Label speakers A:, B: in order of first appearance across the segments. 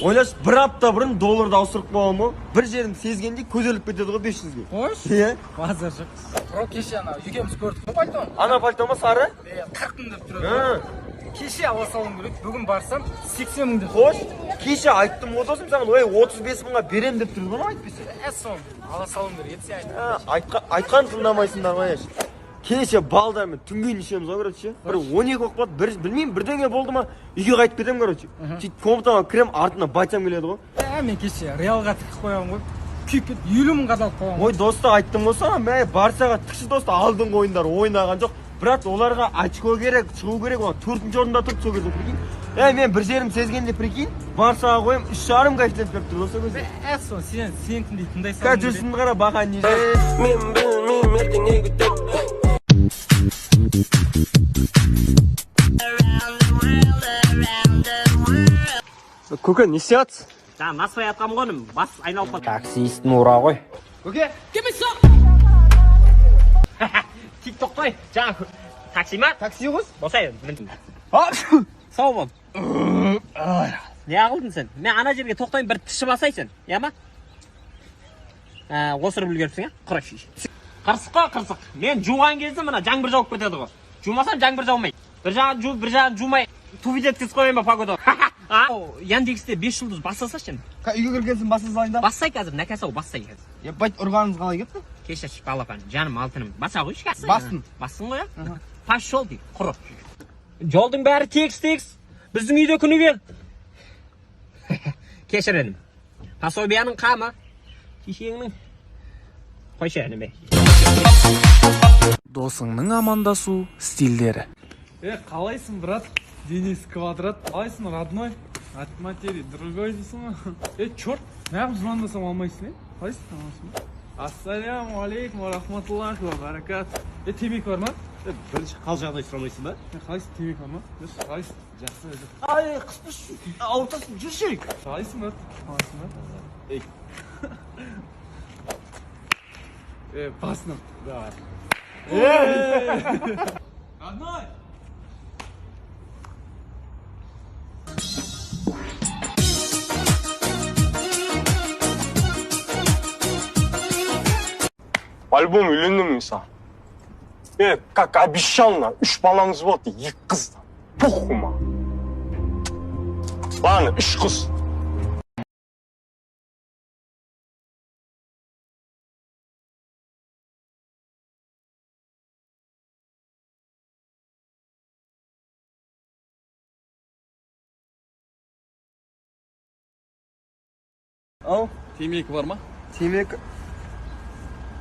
A: Ойлашы, бір апта бұрын долларды ауыстырып қойғанмын ғой. Бір жерім сезгенде көтеріліп кетеді ғой 500-ге.
B: Қойшы.
A: Иә.
B: Базар жоқ. Бро, кеше ана екеуміз көрдік қой пальтоны.
A: Ана пальто ма, сары?
B: Е, 40 мың деп тұр. Кеше ала салуым керек, бүгін барсам 80 мың деп.
A: Қош, кеше айттым ғой, досым, саған, ой, 35 мыңға берем деп тұрдың ғой, айтпайсың.
B: Ә, соны ала салуым керек еді, сен айттың.
A: Айтқан тыңдамайсыңдар ғой, еш. Кеше балдармен түнге дейін ішеміз ғой, короче. Бір 12 болып қалды, бір білмеймін, бірдеңе болды ма, үйге қайтып кетемін, короче. Сөйтіп комнатама кіремін, артынан батям келеді ғой.
B: Ә, мен кеше Реалға тігіп қойған ғой. Күйіп кетіп, 50 мыңға салып қойған.
A: Ой, досты, айттым ғой саған, мә, Барсаға тікші, досты, алдыңғы ойындар ойнаған жоқ. Брат, оларға очко керек, шығу керек, олар төртінші орында тұрды сол кезде, прикинь. Е, мен бір жерім сезгенде, прикинь, Барсаға қоямын, 3,5 коэффициент беріп тұр осы кезде.
B: Ә, соны сен сенікіндей тыңдай салуым
A: Қазір
B: керек.
A: жүрісімді қара, баға не.
C: Мен білмеймін ертең не күтеді.
A: Көке, не істеп жатсыз?
D: Жаңа насыбай атқанмын ғой інім, бас айналып қалды.
E: Таксисттің ура ғой.
A: Көке!
D: Тик тоқтай, жаңа такси ма?
A: Такси ғой?
D: Болса енді. Сау бол. Не қылдың сен? Мен ана жерге тоқтайын, бір тіші басай сен, иә ма? Ә, осырып үлгеріпсің, иә? Құрыш. Қырсық қой, қырсық. Мен жуған кезде мына жаңбыр жауып кетеді ғой. Жумасам жаңбыр жаумайды. Бір жағын жуып, бір жағын жумай, тупить еткізіп қояйын ба погода? А, Яндексте 5 жұлдыз баса салшы енді.
A: Үйге кірген соң баса салайын да.
D: Бассай қазір, нәкәс ау, бассай қазір.
A: Ебать, ұрғаныңыз қалай кетті?
D: Кешірші, балапан, жаным, алтыным. Баса қойшы қазір.
A: Бастым.
D: Бастың ғой, иә? Пошел дейді, құры. Жолдың бәрі тегіс-тегіс. Біздің үйде күніге. Кешір інім. Пособияның қамы. Шешеңнің. Қойшы інім.
F: Досыңның амандасу стильдері.
G: Е, қалайсың, брат? Денис Квадрат. Қалайсың, родной? От матери другой дейсің ғой. Е, черт, неғып звондасам алмайсың, е? Қалайсың, амансың ба? Ассаляму алейкум ва рахматуллахи ва баракат. Е, темекі бар ма?
H: Е, бірінші қал жағдай сұрамайсың ба?
G: Е, қалайсың, темекі бар ма? Жүрші, қалайсың? Жақсы, өзі.
A: Ай, қыспыш, ауыртасың, жүрші.
G: Қалайсың, брат? Қалайсың, брат?
H: Ей.
G: Е, басына. Давай. Родной!
I: По-любому үйлендім мен саған. Е, как обещал, на, үш балаңыз болады, екі қыз. Похуй маған. Ладно, үш қыз.
A: Ау,
G: Темекі бар ма?
A: темекі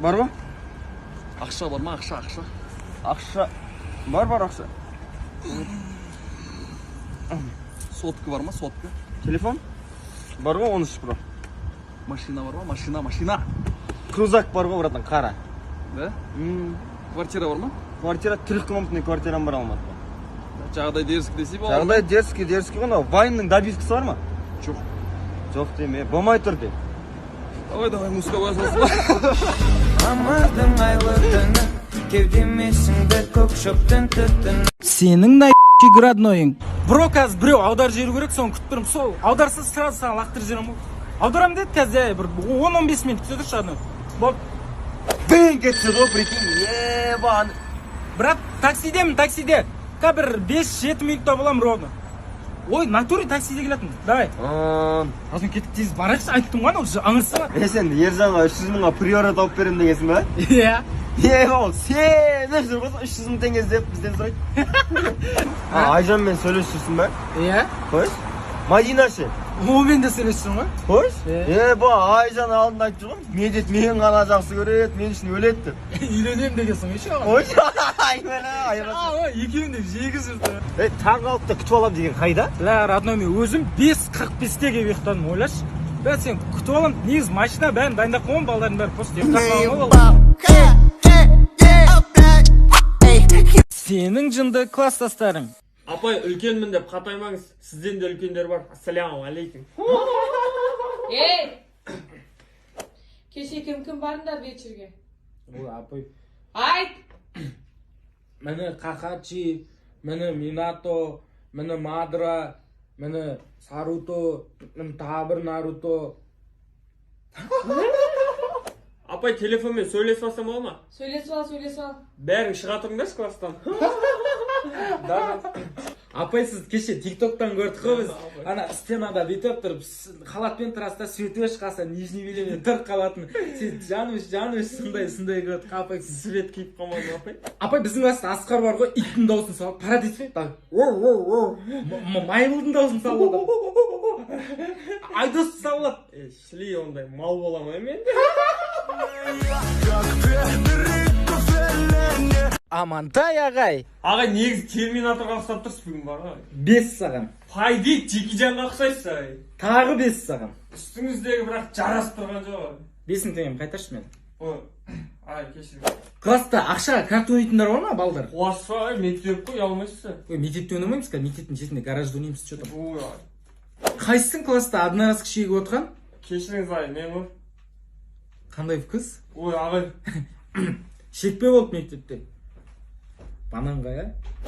A: бар ма?
G: Ақша бар ма? Ақша, ақша.
A: Ақша бар, бар ақша.
G: Сотка бар ма? Сотка.
A: Телефон бар ғой, 13 Pro.
G: Машина бар ма? Машина, машина.
A: Крузак бар ғой, братан, қара.
G: Да? Квартира бар ма?
A: Квартира, трехкомнатный квартирам бар Алматыда.
G: Жағдай дерзкий десе болады.
A: Жағдай дерзкий, дерзкий ғой мынау. Вайнның добивкасы бар ма?
G: Жоқ.
A: Жоқ деме, болмай тұр де.
G: Давай, давай, музыка қоя салсын.
C: Мамырдың айлы түні, кеудеме сіңді көк шөптің түтіні.
B: Сенің на роднойың. Бро, қазір біреу аударып жіберу керек, соны күтіп тұрмын. Сол аударса, сразу саған лақтырып жіберемін ғой. Аударамын деді қазір, бір 10-15 минут күте тұршы, родной. Болды.
A: Бэнк етсе ғой, прикинь, ебан.
B: Брат, таксидемін, таксиде. Ка бір 5-7 минутта боламын ровно. Ой, натуре таксиде келатырмын. Давай. Азын кеттік, тез барайықшы, айттым ғой, анау аңырсың.
A: Е, сен Ержанға 300 мыңға Приора тауып беремін дегенсің ба?
B: Иә.
A: Е, ол сеніп жүр ғой, 300 мың теңге іздеп бізден сұрайды. А, Айжанмен сөйлесіп жүрсің ба?
B: Иә.
A: Қойш. Мадина ше?
B: Онымен де сөйлесіп жүрмін ғой.
A: Қойш. Е, бұл Айжан алдында айтып жүр ғой, Медет мен ғана жақсы көреді, мен үшін өледі деп.
B: Үйленемін дегенсің ғой еще оған.
A: Қойш. Айбана, айырасың.
B: А, ой, екеуін де жегізіп жүр.
A: Е, таңғы алтыда күтіп аламын деген қайда?
B: Ля, родной, мен өзім 5:45-те келіп ұйықтадым, ойлашы. Бә, сен күтіп аламын, негізі машина бәрін дайындап қойған, балдардың бәрі просто ұйықтап қалған ғой ол. Сенің жынды класстастарың.
D: Апай, үлкенмін деп қатаймаңыз. Сізден де үлкендер бар. Ассаляму алейкум.
J: Ей! Кеше кім кім барыңдар вечерге?
B: Ой, апай.
J: Айт!
B: Міне Какачи, міне Минато, міне Мадра, Міне Саруто, міне тағы бір Наруто.
A: Апай, телефонмен сөйлесіп алсам бола ма?
J: Сөйлесіп ал, сөйлесіп ал.
A: Бәрің шыға тұрыңдаршы класстан.
B: Апай, сіз кеше тиктоктан көрдік қой біз. Ана стенада бүйтіп тұрып, халатпен тұрасыз да, свет өшіп қалса, нижний бельемен тұрып қалатын. Сен жанып, жанып, сондай сондай көрдік қой, апай.
A: Свет киіп қалмадым, апай.
B: Апай, біздің класста Асқар бар ғой, иттің дауысын салып, парад етпей, так, маймылдың дауысын салып алады. Айдосты салып алады.
A: Е, шли, ондай мал бола ма мен?
B: Амантай ағай.
A: Ағай, негізі терминаторға ұқсап тұрсыз бүгін бар ғой.
B: 5 саған.
A: По идее, Джеки Чанға ұқсайсыз, ағай.
B: Тағы 5 саған.
A: Үстіңіздегі бірақ жарасып тұрған жоқ, ағай.
B: 5000 теңгем қайтаршы мен.
A: Ой, ағай, кешіріңіз.
B: Класста ақшаға карта ойнайтындар бар ма, балдар?
A: Қуасыз ба, ағай, мектеп қой, ұялмайсыз ба?
B: Ой, мектепте ойнамаймыз қазір, мектептің шетінде гаражда ойнаймыз, че там.
A: Ой, ағай.
B: Қайсысың класста одноразка шегіп отырған?
A: Кешіріңіз, ағай, мен ғой.
B: Қандай вкус?
A: Ой, ағай.
B: Шекпе болды мектепте. Бананға, иә?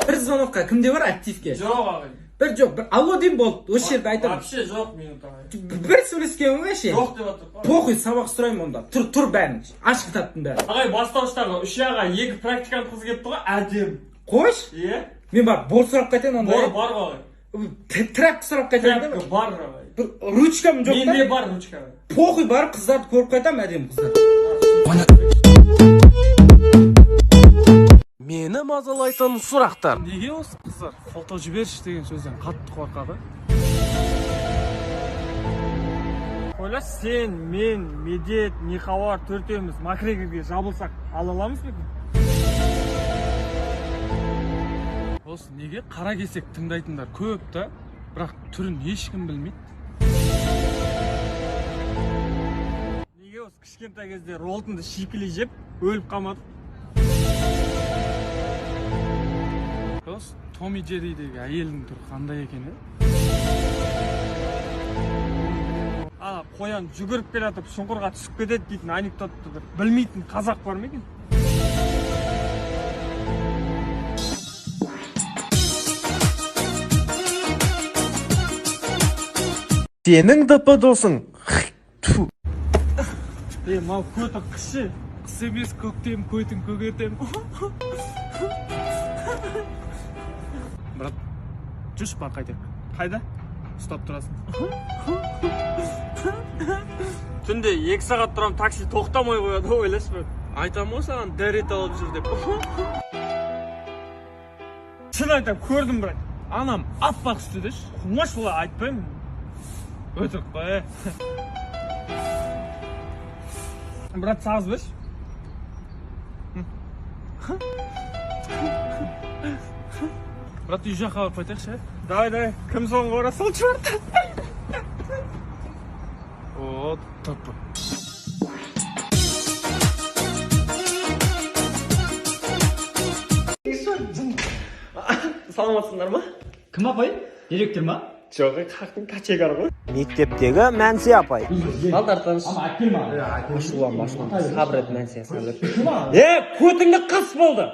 B: Бір звонокқа кімде бар активке?
A: Жоқ, ағай.
B: Бір жоқ, бір алло деймін, болды. Осы жерде айтамын.
A: Вообще жоқ минут, ағай.
B: Бір сөйлескенмін ғой ше.
A: Жоқ деп жатыр ғой.
B: Похуй, сабақ сұраймын онда. Тұр, тұр бәрін. Аш кітаптың бәрін.
A: Ағай, бастауыштағы үш аға, екі практикант қыз келіпті ғой, әдемі.
B: Қойшы.
A: Иә.
B: Мен барып бор сұрап қайтайын онда.
A: Бор
B: Иә?
A: бар ғой, ағай.
B: Тряпка сұрап қайтайын да.
A: Тряпка бар, ағай.
B: Бір ручкам жоқ
A: Менде
B: та.
A: бар ручка.
B: Похуй, барып қыздарды көріп қайтамын, әдемі қыздар.
F: Мені мазалайтын сұрақтар.
G: Неге осы қыздар фото жіберші деген сөзден қатты қорқады?
A: Ойлашы, сен, мен, Медет, Нихауар төртеуміз Макгрегорге жабылсақ, ала аламыз ба екен?
G: Осы неге қара кесек тыңдайтындар көп та, бірақ түрін ешкім білмейді?
A: Неге осы кішкентай кезде роллтонды шикілей жеп, өліп қалмадық?
G: Осы Том и Джерридегі әйелдің түрі қандай екен, е?
A: Ана қоян жүгіріп келе жатып шұңқырға түсіп кетеді дейтін анекдотты бір білмейтін қазақ бар ма екен?
F: Сенің ДП досың.
A: Е, мынау көті қышы.
G: Қыс емес, көктем, көтін көгертем. Брат, жүрші, бар, қайтайық.
A: Қайда?
G: Ұстап тұрасың.
A: Түнде 2 сағат тұрамын, такси тоқтамай қояды ғой, ойлашы, брат.
G: Айтамын ғой саған, дәрет алып жүр деп.
A: Шын айтамын, көрдім, брат.
G: Анам аппақ сүті деші.
A: Қумаш, олай айтпаймын.
G: Өтірік қой, е.
A: Брат, сағыз берші.
G: Брат, үй жаққа барып қайтайықшы, е?
A: Давай, давай, кім соңғы барады, сол черт.
G: О, тп.
A: Саламатсыңдар ма?
B: Кім, апай? Директор ма?
A: Жоқ, қақтың кочегар ғой.
D: Мектептегі Мәнси апай. Балдар, тыныш. Ашуланба, ашуланба. Сабыр ет, Мәнсия, сабыр ет. Е, көтіңді қыс болды.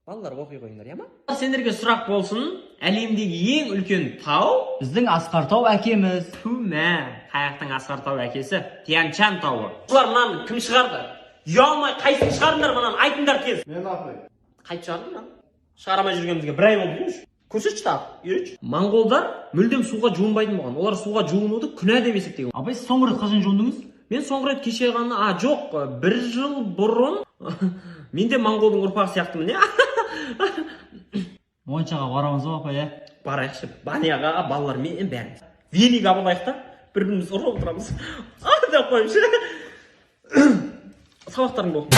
D: Балалар, оқи қойыңдар, иә ма? Сендерге сұрақ болсын. Әлемдегі ең үлкен тау?
E: Біздің Асқар тау әкеміз.
D: Ту, мә, қаяқтың Асқар тау әкесі? Тянь-Шань тауы. Бұлар, мынаны кім шығарды? Ұялмай қайсысын шығардыңдар мынаны? Айтыңдар тез.
H: Мен, апай.
D: Қайтып шығардың мынаны? Шығара алмай жүргенімізге бір ай болды дейміз. Көрсетші тағы, үйретші. Моңғолдар мүлдем суға жуынбайтын болған. Олар суға жуынуды күнә деп есептеген.
E: Апай, сіз соңғы рет қашан жуындыңыз?
D: Мен соңғы рет кеше ғана, а жоқ, бір жыл бұрын. Мен де моңғолдың ұрпағы сияқтымын, иә?
E: Моншаға барамыз ба, апай, иә?
D: Барайықшы баняға балалармен бәріміз. Велик алып алайық та, бір бірімізді ұрып отырамыз. А деп қойып ше. Сабақтарыңды оқы.